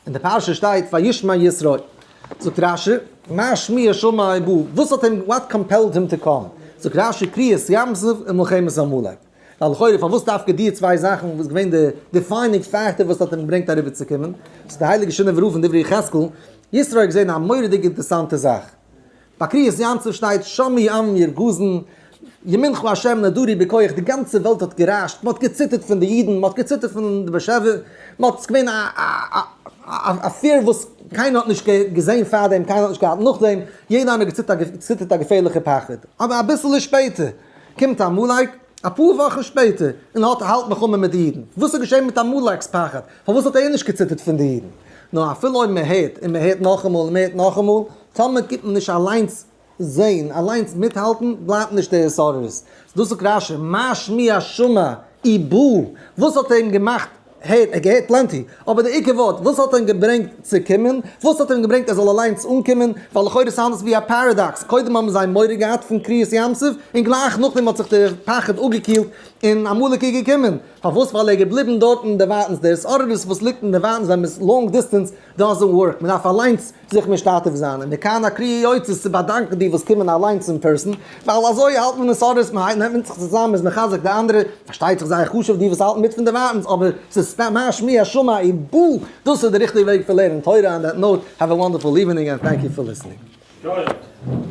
אין די פרשה שטייט וישמע יתרו, זאגט רשי, מה שמועה שמע ובא, וואס האט אים, what compelled him to come, זאגט רשי, קריעת ים סוף און מלחמת עמלק. ווייל לכאורה פארוואס דווקא די צוויי זאכן וואס געווען די defining factor וואס האט אים געברענגט אריבער צו קומען? זאגט די הייליגע שינאווער רב אין דברי יחזקאל, יתרו האט געזען א מורא'דיגע אינטערסאנטע זאך, ביי קריעת ים סוף שטייט שמעו עמים ירגזון, ימינך ה' נאדרי בכח, די גאנצע וועלט האט גערעשט, מען האט געציטערט פון די אידן, מען האט געציטערט פון די באשעפער, מען האט, ס'איז געווען א fear וואס קיינער האט נישט געזען פארדעם, קיינער האט נישט געהאט נאכדעם, יעדער איינער האט געציטערט א געפערליכע פחד, אבער אביסעלע שפעטער קומט עמלק, אפאר וואכן שפעטער, און האט האלט מלחמה מיט די אידן. וואס איז געשען מיט עמלק'ס פחד? פארוואס האט ער נישט געציטערט פון די אידן? נאר אפילו אויב מען הערט, און מען הערט נאכאמאל, און מען הערט נאכאמאל, טאמער קומט מען נישט אליינס זען, אליינס מיטהאלטן, בלייבט נישט די התעוררות. דאס זאגט רשי, מה שמועה שמע ובא, וואס האט אים געמאכט הערט, ער האט געהערט plenty, אבער די עיקר ווארט, וואס האט אים געברענגט צו קומען? וואס האט אים געברענגט ער זאל אליינס אנקומען? ווייל לכאורה sound עס ווי א paradox, קודם האבן זיי מורא געהאט פון קריעת ים סוף, און גלייך נאכדעם האט זיך די פחד אפגעקילט און עמלק איז געקומען. פארוואס? ווייל ער איז געבליבן דארט אין די ווייטנס, די התעוררות וואס ליגט אין די ווייטנס ווען מ'איז long distance doesn't work, מ'דארף אליינס זיך משתתף זיין, און מכאן הקריאה יוצאת צו באדאנקן די וואס קומען אליינס אין person, ווייל אזוי האלט מען התעוררות, מ'נעמט זיך צוזאם, מ'איז מחזק די אנדערע, פארשטייט זיך זייער חשוב די וואס האלטן מיט פון דערווייטנס, אבער ס'איז מה שמועה שמע ובא, דאס איז די ריכטיגע וועג פון לערנען תורה, on that note, have a wonderful evening and thank you for listening. גאט.